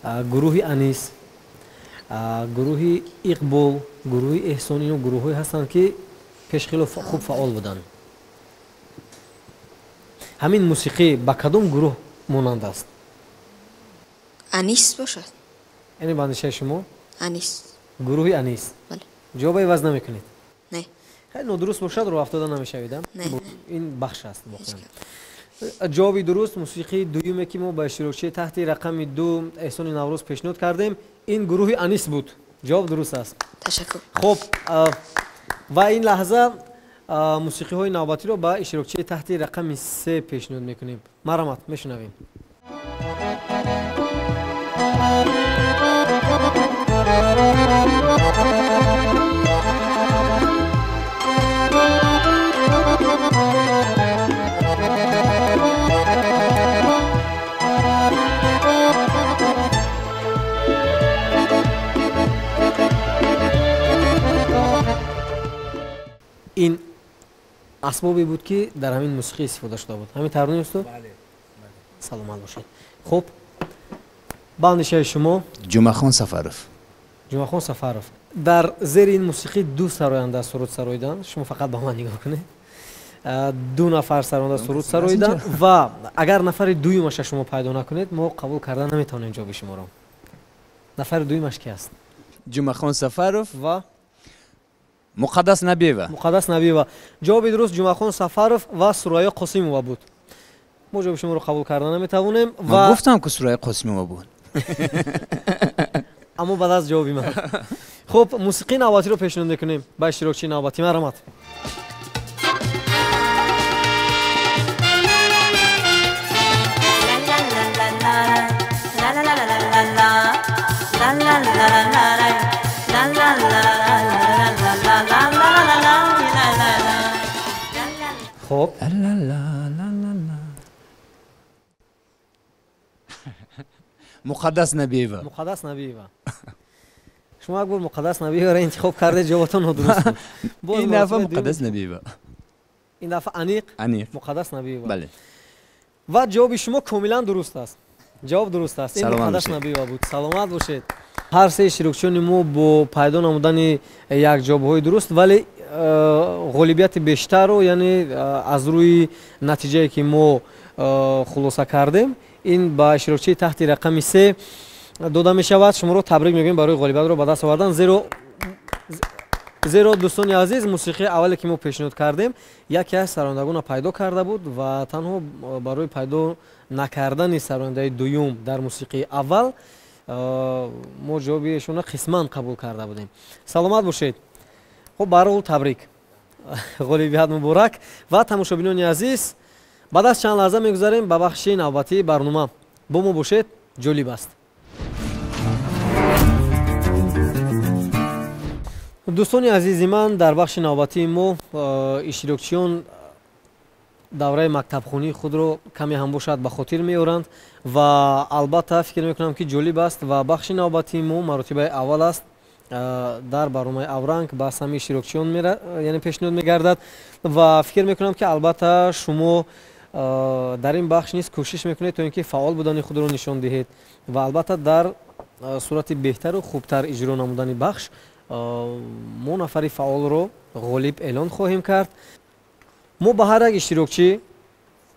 гурӯҳи Анис, гурӯҳи Иқбол, гурӯҳи Эҳсон, ино гурӯҳҳое ҳастанд, ки пеш хело хуб фаъол буданд. Ҳамин мусиқӣ ба кадом гурӯҳ монанд аст? Анис бошад. Яъне ба андешаи шумо? Анис. Гурӯҳи Анис. Бале. Ҷавоба иваз намекунед? Не. Хеле нодуруст бошад, роҳ афтода намешавед. Ин бахш аст воқеан. Ҷавоби дуруст, мусиқии дуюме, ки мо ба иштирокчии таҳти рақами 2 Эҳсони Наврӯз пешниҳод кардем, ин гурӯҳи Анис буд. Ҷавоб дуруст аст. Ташаккур. Хуб, ва ин лаҳза мусиқиҳои навбатиро ба иштирокчии таҳти рақами 3 пешниҳод мекунем. Марҳамат, мешунавем. Ин асбобе буд, ки дар ҳамин мусиқӣ истифода шуда буд. Ҳамин тавр нест, устод? Саломат бошед. Хуб, ба андешаи шумо? Ҷумъахон Сафаров. Ҷумъахон Сафаров. Дар зери ин мусиқӣ ду сароянда суруд сароиданд. Шумо фақат ба ман нигоҳ кунед. Ду нафар сароянда суруд сароиданд ва агар нафари дуюмаша шумо пайдо накунед, мо қабул карда наметавонем ҷавоби шуморо. Нафари дуюмаш ки аст? Ҷумъахон Сафаров ва Муқаддас Набиева. Муқаддас Набиева. Ҷавоби дуруст Ҷумъахон Сафаров ва Сурайё Қосимова буд. Мо ҷавоби шуморо қабул карда наметавонем ва ман гуфтам, ки Сурайё Қосимова буд. Аммо баъд аз ҷавоби ман. Хуб, мусиқии навбатиро пешниҳод мекунем ба иштирокчии навбатӣ. Марҳамат. Хуб, Муқаддас Набиева. Муқаддас Набиева. Шумо як бор Муқаддас Набиеваро интихоб кардед, ҷавобатон нодуруст буд. Ин дафъа Муқаддас Набиева. Ин дафъа аниқ? Аниқ. Муқаддас Набиева. Бале. Ва ҷавоби шумо комилан дуруст аст. Ҷавоб дуруст аст. Ин Муқаддас Набиева буд. Саломат бошед. Ҳар се иштирокчиёни мо бо пайдо намудани як ҷавобҳои дуруст, вале ғолибияти бештарро, яъне аз рӯи натиҷае, ки мо хулоса кардем, ин ба иштирокчии таҳти рақами 3 дода мешавад. Шуморо табрик мегӯем барои ғолибиятро ба даст овардан, зеро дӯстони азиз, мусиқии аввале ки мо пешниҳод кардем, яке аз сарояндагонро пайдо карда буд ва танҳо барои пайдо накардани сарояндаи дуюм дар мусиқии аввал мо ҷавоби эшонро қисман қабул карда будем. Саломат бошед. Хуб, баҳрҳол табрик, ғолибият муборак. Ва тамошобинони азиз, баъд аз чанд лаҳза мегузарем ба бахши навбатии барнома. Бо мо бошед, ҷолиб аст. Дӯстони азизи ман, дар бахши навбатии мо иштирокчиён давраи мактабхонии худро каме ҳам бошад ба хотир меоранд ва албатта фикр мекунам, ки ҷолиб аст ва бахши навбатии мо маротибаи аввал аст дар барномаи Авранг ба сами иштирокчиён яъне пешниҳод мегардад ва фикр мекунам, ки албатта шумо дар ин бахш низ кӯшиш мекунед то ин ки фаъол будани худро нишон диҳед ва албатта дар сурати беҳтару хубтар иҷро намудани бахш мо нафари фаъолро ғолиб эълон хоҳем кард. Мо ба ҳар як иштирокчӣ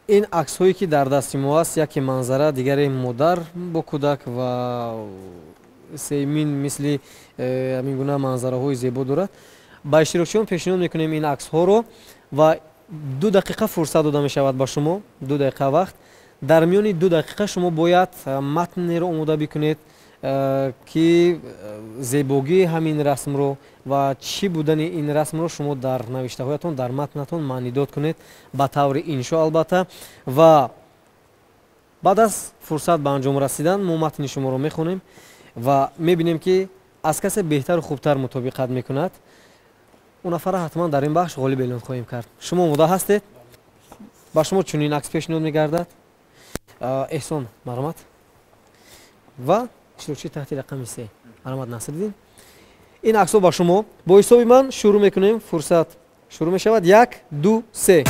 ин аксҳое ки дар дасти мо аст, яке манзара, дигаре модар бо кӯдак ва сеюмин мисли ҳамин гуна манзараҳои зебо дорад, ба иштирокчиён пешниҳод мекунем ин аксҳоро ва 2 дақиқа фурсат дода мешавад ба шумо, 2 дақиқа вақт. Дар миёни 2 дақиқа шумо бояд матнеро омода бикунед, ки зебогии ҳамин расмро ва чӣ будани ин расмро шумо дар навиштаҳоятон, дар матнатон маънидод кунед ба таври иншо албатта. Ва баъд аз фурсат ба анҷом расидан мо матни шуморо мехонем ва мебинем, ки аз касе беҳтару хубтар мутобиқат мекунад, он нафарро ҳатман дар ин бахш ғолиб эълон хоҳем кард. Шумо омода ҳастед? Ба шумо чунин акс пешниҳод мегардад. Эҳсон, марҳамат. Ва иштирокчии таҳти рақами 3, марҳамат Насриддин. Ин аксҳо ба шумо бо ҳисоби ман шурӯъ мекунем. Фурсат шурӯъ мешавад. 1, 2, 3.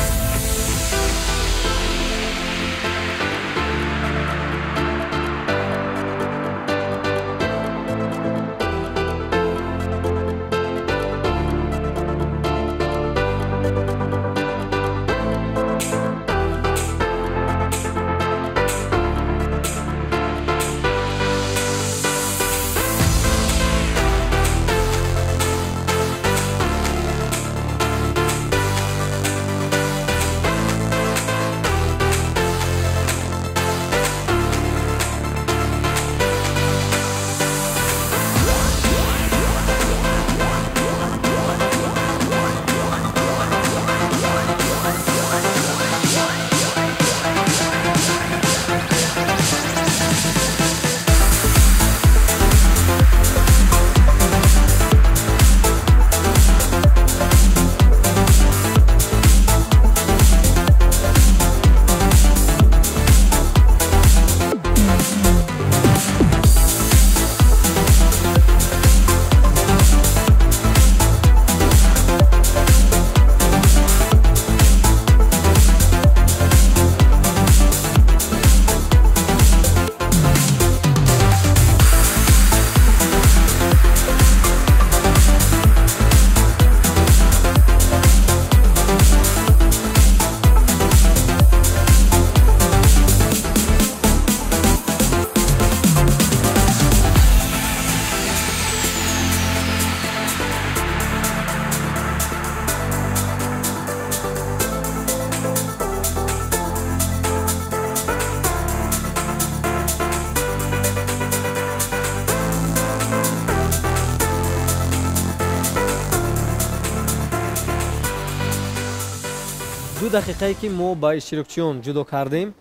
2 дақиқае ки мо ба иштирокчиён ҷудо кардем,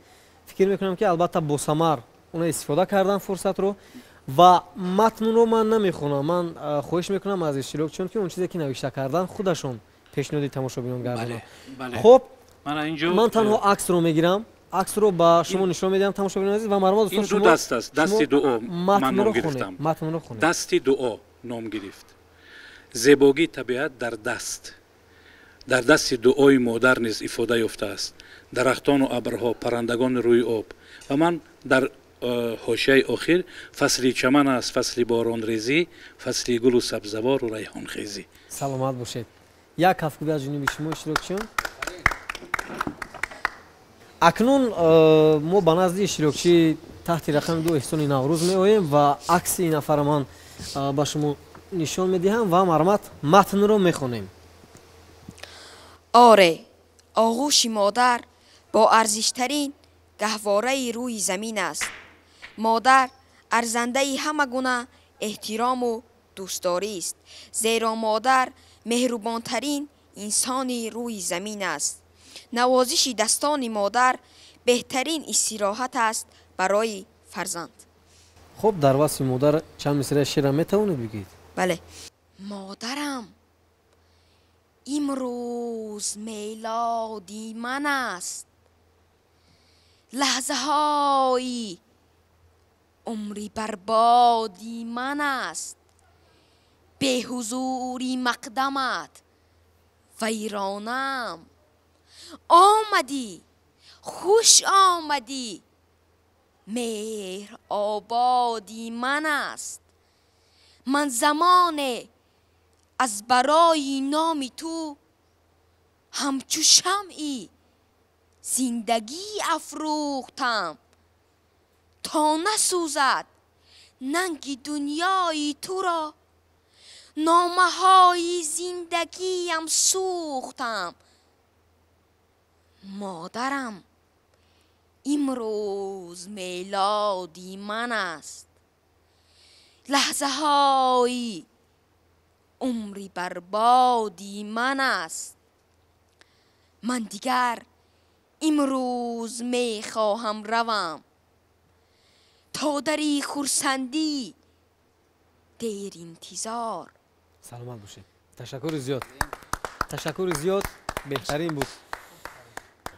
фикр мекунам, ки албатта босамар она истифода кардан фурсатро ва матнро ман намехонам. Ман хоҳиш мекунам аз иштирокчиён, ки он чизе ки навишта кардан, худашон пешниҳоди тамошобинон гардонанд. Хуб, ман танҳо аксро мегирам, аксро ба шумо нишон медиҳам, тамошобинони азиз, ва марҳамат дӯстон, шумо даст аст, дасти дуо ман ном гирифтам. Матнро хонед. Дасти дуо ном гирифт. Зебогии табиат дар даст, дар дасти дуои модар низ ифода ёфтааст. Дарахтону абрҳо, паррандагони рӯи об. Ва ман дар ҳошияи охир: фасли чаман аст, фасли боронрезӣ, фасли гулу сабзавору райҳонхезӣ. Саломат бошед. Як кафкӯбӣ аз ҷониби шумо, иштирокчиён. Акнун мо ба назди иштирокчии таҳти рақами 2 Эҳсони Наврӯз меоем ва акси ин нафара ман ба шумо нишон медиҳам ва марҳамат матнро мехонем. Оре, оғӯши модар бо арзиштарин гаҳвораи рӯи замин аст. Модар арзандаи ҳама гуна эҳтирому дӯстдорист, зеро модар меҳрубонтарин инсони рӯи замин аст. Навозиши дастони модар беҳтарин истироҳат аст барои фарзанд. Хуб, дар васфи модар чанд мисраи шеъра метавонед бигӯед? Бале. Модарам, имрӯз мелоди ман аст. Лаҳзаҳои умри барбоди ман аст. Беҳузури мақдамат вайронам. Омадӣ, хуш омадӣ, меҳр ободи ман аст. Ман замоне аз барои номи ту ҳамчу шамъи зиндагӣ афрӯхтам, то насӯзад нанги дунёи туро, номаҳои зиндагиям сӯхтам. Модарам, имрӯз мелоди ман аст. Лаҳзаҳои умри барбоди ман аст. Ман дигар имрӯз мехоҳам равам, то дари хурсандӣ дер интизор. Саломат бошед. Ташаккури зиёд, ташаккури зиёд, беҳтарин буд.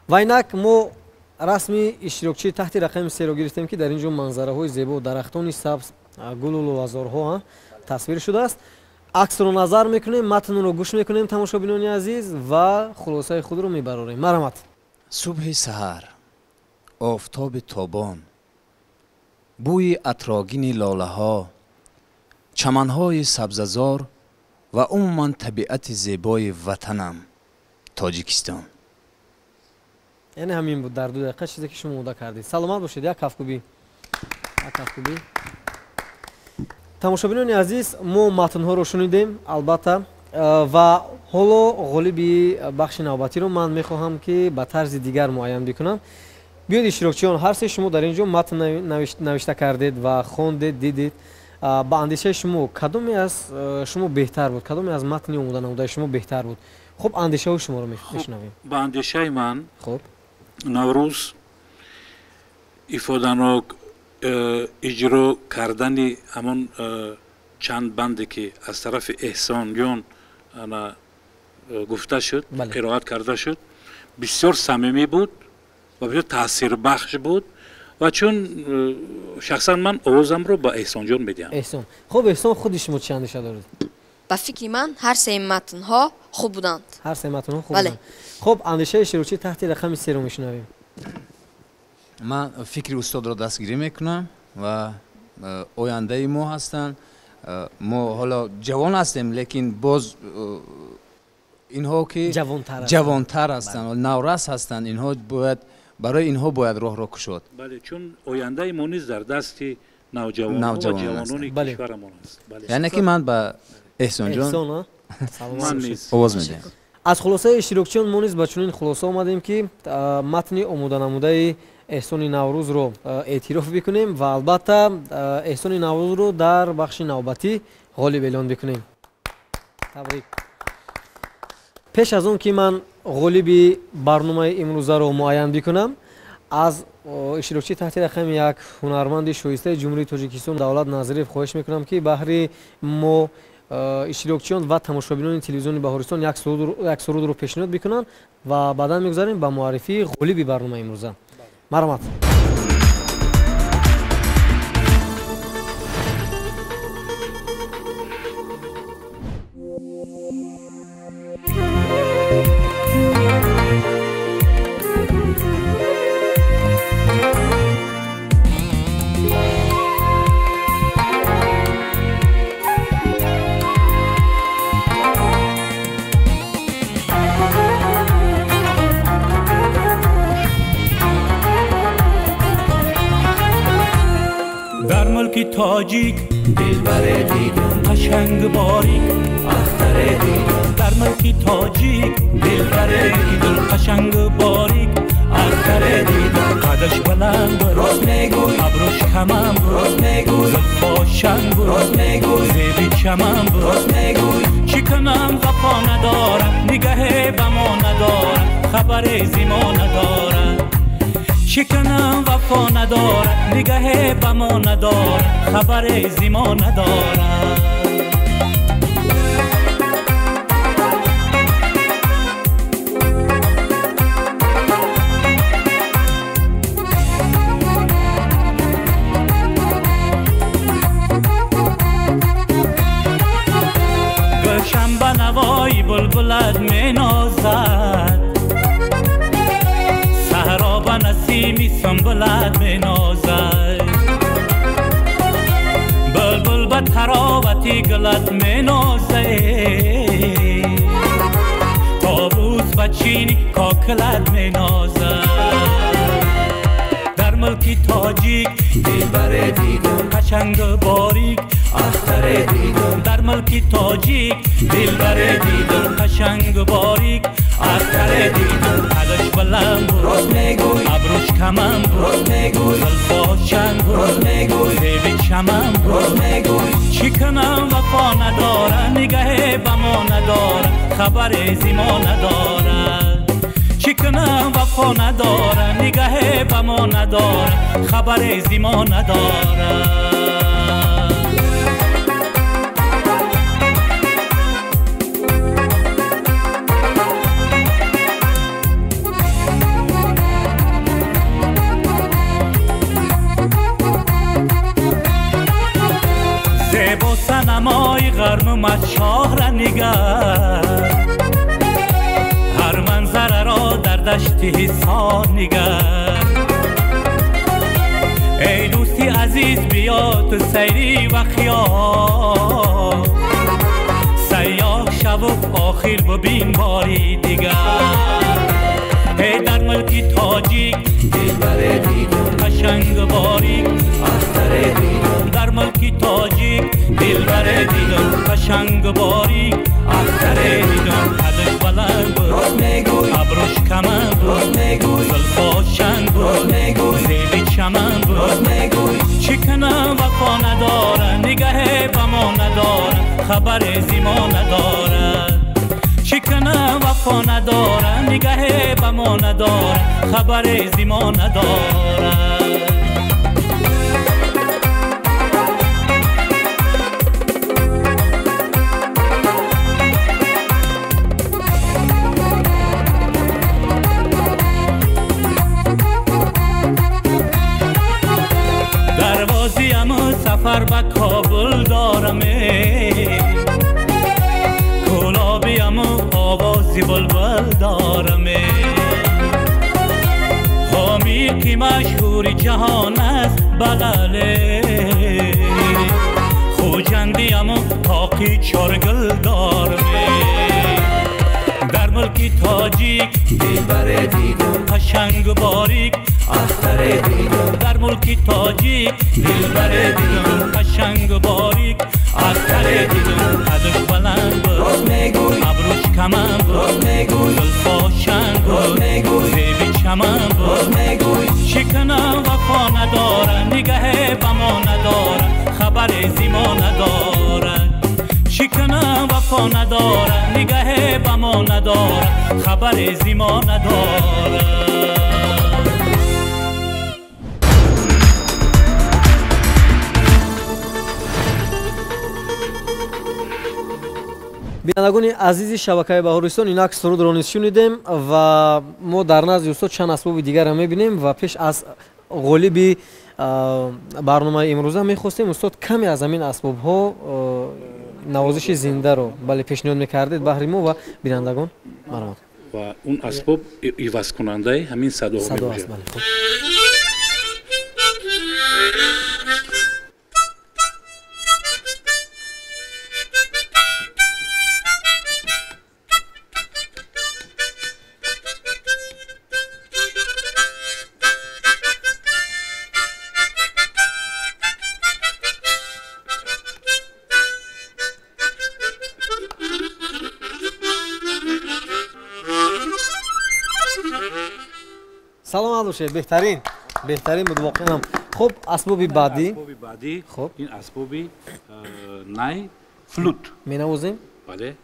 Ва инак мо расми иштирокчии таҳти рақами 3-ро гирифтем, ки дар ин ҷо манзараҳои зебо, дарахтони сабз, гулу лолазорҳо тасвир шудааст. Аксро назар мекунем, матнро гӯш мекунем, тамошобинони азиз, ва хулосаи худро мебарорем. Марҳамат. Субҳи саҳар, офтоби тобон, бӯи атрогини лолаҳо, чаманҳои сабзазор ва умуман табиати зебои ватанам Тоҷикистон. Яъне ҳамин буд дар 2 дақиқа чизе ки шумо омода кардед. Саломат бошед. Як кафкӯбӣ, як кафкӯбӣ. Тамошобинони азиз, мо матнҳоро шунидем албатта, ва ҳоло ғолиби бахши навбатиро ман мехоҳам ки ба тарзи дигар муайян бикунам. Биёед иштирокчиён, ҳар се шумо дар ин ҷо матн навишта кардед ва хондед, дидед. Ба андешаи шумо кадоме аз шумо беҳтар буд? Кадоме аз матни омода намудаи шумо беҳтар буд? Хуб, андешаҳои шуморо мешунавем. Ба андешаи ман, хуб, Наврӯз ифоданок иҷро кардани ҳамон чанд банде ки аз тарафи Эҳсонҷон гуфта шуд, қироат карда шуд, бисёр самимӣ буд ва бисёр таъсирбахш буд ва чун шахсан ман овозамро ба Эҳсонҷон медиҳам. Эҳсон. Хуб, Эҳсон, худи шумо чӣ андеша доред? Ба фикри ман ҳар се матнҳо хуб буданд. Ҳар се матнҳо хуб буданд. Хуб, андешаи иштирокчӣ таҳти рақами 3-ро мешунавем. Ман фикри устодро дастгирӣ мекунам ва ояндаи мо ҳастанд. Мо ҳоло ҷавон ҳастем, лекин боз инҳо ки ҷавонтар ҳастанд, наврас ҳастанд, инҳо бояд, барои инҳо бояд роҳро кушод. Бале, чун ояндаи мо низ дар дасти навҷавонон ва ҷавонони кишварамон аст. Яъне ки ман ба Эҳсонҷон овоз медиҳам. Аз хулосаи иштирокчиён мо низ ба чунин хулоса омадем, ки матни омоданамудаи Эҳсони Наврӯзро эътироф бикунем ва албатта Эҳсони Наврӯзро дар бахши навбатӣ ғолиб эълон бикунем. Табрик. Пеш аз он ки ман ғолиби барномаи имрӯзаро муайян бикунам, аз иштирокчии таҳти рақами 1 ҳунарманди шоистаи Ҷумҳурии Тоҷикистон Давлат Назриев хоҳиш мекунам, ки баҳри мо иштирокчиён ва тамошобинони телевизиони Баҳористон як сурудро пешниҳод бикунанд ва баъдан мегузарем ба муаррифии ғолиби барномаи имрӯза. Марҳамат. ملک تاجیک دلبر دیدم قشنگ باریک اختر دیدم در ملک تاجیک دلبر دیدم قشنگ باریک اختر دیدم قدش بلند راست میگوی ابروش کمم راست میگوی زلفاش شنگ راست میگوی زیبی چمم راست میگوی چی کنم وفا ندارم نگه به ما ندارم خبر زیما ندارم چی کنم وفا ندارم نگه به ما ندارم خبر زیما ندارم گلشن به نوای بلبلت می نازد صحرا به نسیمی سنبلت می نازد بلبل به تراوتی گلت می نازد طاووس به چینی کاکلت می نازد در ملک تاجیک دلبر دیدم قشنگ باریک اختر دیدم در ملک تاجیک دلبر دیدم قشنگ باریک اختر دیدم قدش بلند راست میگوی ابروش کمم راست میگوی زلفاش شنگ راست میگوی زیبی چمم راست میگوی چی کنم وفا ندارم نگه به ما ندارم خبر زیما ندارم چی کنم وفا ندارم نگه به ما ندارم خبر زیما ندارم سنمای غرم مشاه را نگر هر منظره را در دشت حصار نگر ای دوستی عزیز بیا تو سیری و خیال سیاه شو و آخر ببین باری دیگر ای در ملک تاجیک دلبر دیدم قشنگ باریک اختر دیدم در ملک تاجیک دلبر دیدم قشنگ باریک اختر دیدم قدش بلند راست میگوی ابروش کمم راست میگوی زلفاش شنگ راست میگوی زیبی چمم راست میگوی چی کنم وفا ندارم نگه به ما ندارم خبر زیما ندارم چی کنم وفا ندارم نگه به ما ندارم خبر زیما ندارم دروازیم سفر به کابل دارم گلابیم و آوازی بلبل دارم پامیر که مشهور جهان است بلله خوجندیم و تاقی چارگل دارم در ملک تاجیک دلبر دیدم قشنگ باریک اختر دیدم در ملک تاجیک دلبر دیدم قشنگ باریک اختر دیدم قدش بلند راست میگوی ابروش کمم راست میگوی زلفاش شنگ راست میگوی زیبی چمم راست میگوی چی کنم وفا ندارم نگه به ما ندارم خبر زیما ندارم چی کنم وفا ندارم نگه به ما ندارم خبر زیما ندارم Бинандагони азизи шабакаи Баҳористон, инак сурудро низ шунидем ва мо дар назди устод чанд асбоби дигарро мебинем ва пеш аз ғолиби барномаи имрӯза мехостем устод каме аз ҳамин асбобҳо навозиши зиндаро бале пешниҳод мекардед баҳри мо ва бинандагон. Марҳамат. Ва он асбоб ивазкунандаи ҳамин садоҳо мебошад. Саломат бошед, беҳтарин, беҳтарин буд воқеан. Хуб, асбоби баъдӣ. Асбоби баъдӣ ин асбоби най, флют. Менавозем? Бале.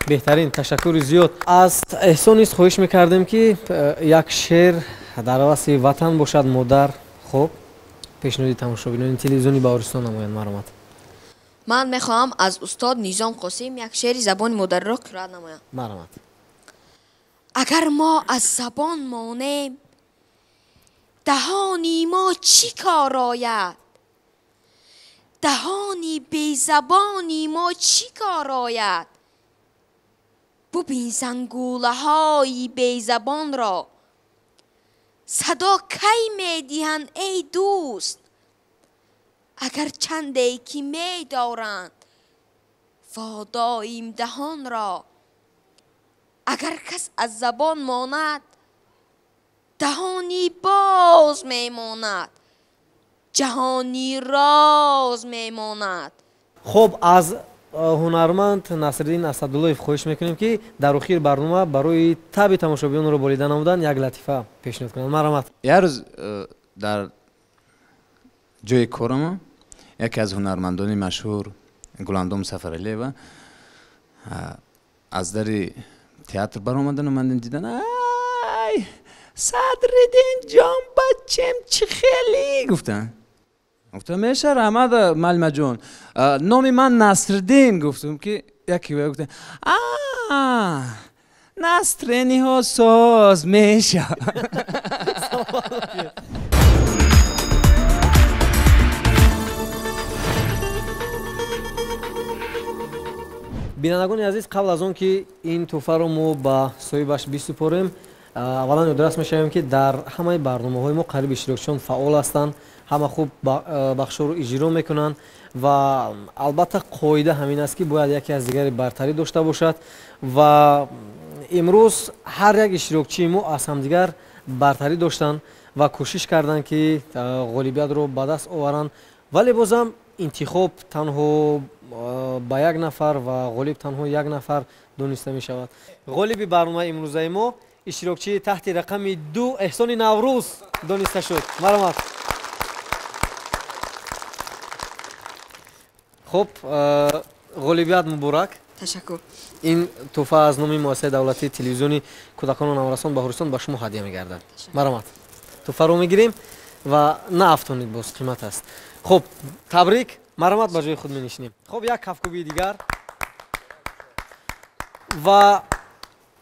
Беҳтарин, ташаккури зиёд. Аз Эҳсон низ хоҳиш мекардем, ки як шеър дар васфи ватан бошад, модар, хуб, пешниҳоди тамошобинони телевизиони Баҳористон намояд. Марҳамат. Ман мехоҳам аз устод Низом Қосим як шеъри забони модариро қироат намоям. Марҳамат. Агар мо аз забон монем, даҳони мо чӣ кор ояд? Даҳони безабони мо чӣ кор ояд? Бубин зангулаҳои безабонро, садо кай медиҳанд, эй дӯст? Агар чанде ки медоранд водоим даҳонро. Агар кас аз забон монад, даҳони боз мемонад, ҷаҳони роз мемонад. Хуб, аз ҳунарманд Насриддин Асадуллоев хоҳиш мекунем, ки дар охири барнома барои таби тамошобинонро болида намудан як латифа пешниҳод кунанд. Марҳамат. Як рӯз дар ҷои корама яке аз ҳунармандони машҳур Гуландом Сафаралиева аз дари театр баромадану ман дидан, ай Садриддин ҷон, бачем, чӣ хеле гуфтанд. Гуфтам, меша раҳмат, малимаҷон, номи ман Насриддин. Гуфтам, ки яке гуфта, а настрениҳо соз меша. Бинандагони азиз, қабл аз он ки ин тӯҳфаро мо ба соҳибаш бисупорем, аввалан ёдрас мешавем, ки дар ҳамаи барномаҳои мо қариб иштирокчиён фаъол ҳастанд, ҳама хуб бахшҳоро иҷро мекунанд ва албатта қоида ҳамин аст, ки бояд яке аз дигаре бартарӣ дошта бошад ва имрӯз ҳар як иштирокчии мо аз ҳамдигар бартарӣ доштанд ва кӯшиш карданд, ки ғолибиятро ба даст оваранд, вале бозам интихоб танҳо ба як нафар ва ғолиб танҳо як нафар дониста мешавад. Ғолиби барномаи имрӯзаи мо иштирокчии таҳти рақами 2 Эҳсони Наврӯз дониста шуд. Марҳамат. Хуб, ғолибият муборак. Ташаккур. Ин тӯҳфа аз номи муассисаи давлатии телевизиони кӯдакону наврасон Баҳористон ба шумо ҳадя мегардад. Марҳамат. Тӯҳфаро мегирем ва наафтонид, боз қимат аст. Хуб, табрик. Марҳамат, ба ҷои худ менишинем. Хуб, як кафкӯбии дигар. Ва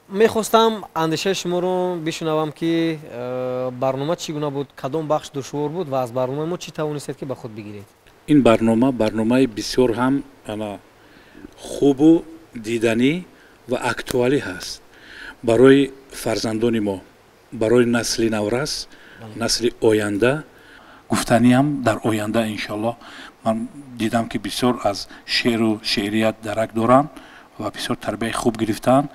мехостам андешаи шуморо бишунавам, ки барнома чӣ гуна буд, кадом бахш душвор буд ва аз барномаи мо чӣ тавонистед, ки ба худ бигиред? Ин барнома барномаи бисёр ҳам хубу диданӣ ва актуалӣ ҳаст барои фарзандони мо, барои насли наврас, насли оянда. Гуфтаниам дар оянда иншоаллоҳ ман дидам, ки бисёр аз шеъру шеърият дарак доранд ва бисёр тарбияи хуб гирифтаанд.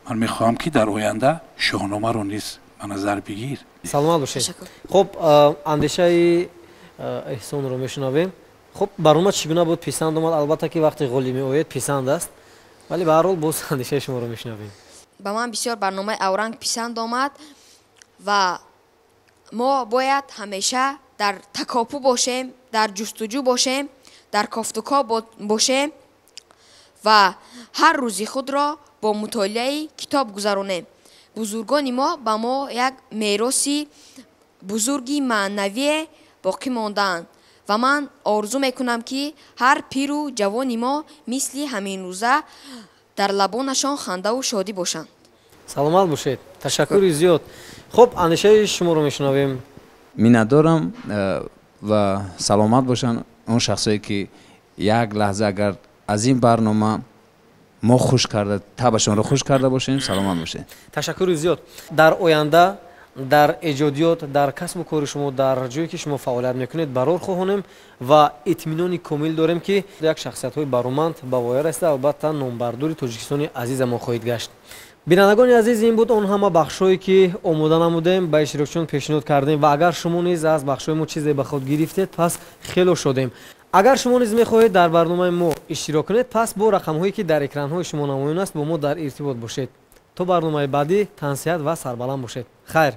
Ман мехоҳам, ки дар оянда шоҳномаро низ ба назар бигир. Саломат бошед. Хуб, андешаи Эҳсонро мешунавем. Хуб, барнома чӣ гуна буд? Писанд омад? Албатта, ки вақте ғолиб меояд писанд аст, вале ба ҳар ҳол боз андешаи шуморо мешунавем. Ба ман бисёр барномаи Авранг писанд омад ва мо бояд ҳамеша дар такопӯ бошем, дар ҷустуҷӯ бошем, дар кофтукоб бошем ва ҳар рӯзи худро бо мутолиаи китоб гузаронем. Бузургони мо ба мо як мероси бузурги маънавие боқӣ мондаанд ва ман орзу мекунам, ки ҳар пиру ҷавони мо мисли ҳамин рӯза дар лабонашон хандаву шодӣ бошанд. Саломат бошед, ташаккури зиёд. Хуб, андешаи шуморо мешунавем. Миннатдорам ва саломат бошанд он шахсое, ки як лаҳза агар аз ин барнома мо хуш карда, табашонро хуш карда бошем, саломат бошед. Ташаккури зиёд. Дар оянда Дар эҷодиёт, дар касбу кори шумо, дар ҷое ки шумо фаъолият мекунед, барор хоҳонем ва итминони комил дорем, ки як шахсиятҳои бароманд ба воя расида, албатта, номбардори Тоҷикистони азизамон хоҳед гашт. Бинандагони азиз, ин буд он ҳама бахшҳое, ки омода намудем, ба иштирокчиён пешниҳод кардем ва агар шумо низ аз бахшҳои мо чизе ба худ гирифтед, пас хело шодем. Агар шумо низ мехоҳед дар барномаи мо иштирок кунед, пас бо рақамҳое, ки дар экранҳои шумо намоён аст, бо мо дар иртибот бошед. То барномаи баъдӣ тансиҳат ва сарбаланд бошед. Хайр.